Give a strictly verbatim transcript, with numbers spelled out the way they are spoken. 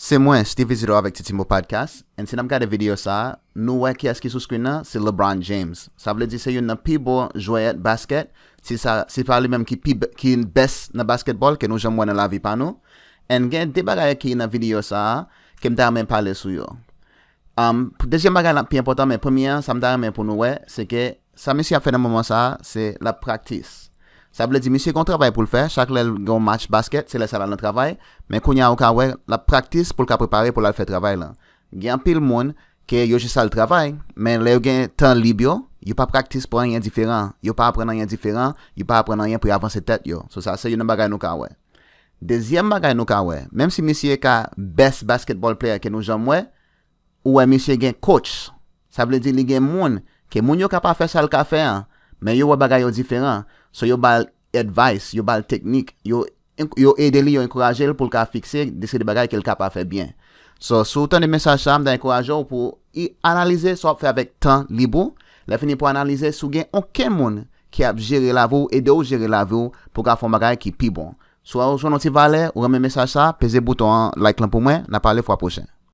Se mwen, Steve Isidore avèk Titimo Podcast. And si n ap gade videyo sa a, nou wè kiyès ki sou screen nan, se LeBron James. Sa vle di se youn nan pi bon jwèt baskèt, si sa, si pa li menm ki pi, ki best nan basketball ke nou janm wè nan lavi pa nou. And gen de bagay ki nan videyo sa a, ke m ta renmen pale sou yo. Um, dezyèm bagay la pi enpòtan, men premye an, sa m ta renmen pou nou wè, se ke sa misye ap fè nan moman sa a, se l ap practice. Sa vle di misye gen yon travay pou l fè, chak lè l gen yon match baskèt, se lè sa l al nan travay, men kounye a ou ka wè l ap practice pou l ka prepare pou l al fè travay la. Gen anpil moun ke yo jis al travay, men lè yo gen tan lib yo, yo pa practice pou anyen diferan, yo pa aprann anyen diferan, yo pa aprann anyen pou yo avanse tèt yo. So sa se youn nan bagay nou ka wè. Dezyèm bagay nou ka wè, menm si misye ka best basketball player ke nou janm wè, ou wè misye gen coach. Sa vle di li gen moun, ke moun yo ka pa fè sa l ka fè an, men yo wè bagay yo diferan. So yo ba l advice, yo ba l teknik, yo, yo ede li, yo ankouraje l pou l ka fikse de seri de bagay ke l ka pa fè byen. So si w tande mesaj sa a, m ta ankouraje w pou w analize sa w ap fè avèk tan lib ou. Lè fini pou analize, si w gen okenn moun ki ap jere lavi w, ede w jere lavi w pou w ka fè yon bagay ki pi bon. Si w jwenn yon ti valè, ou renmen mesaj sa a, peze bouton an like lan pou mwen, n a pale fwa pwochen.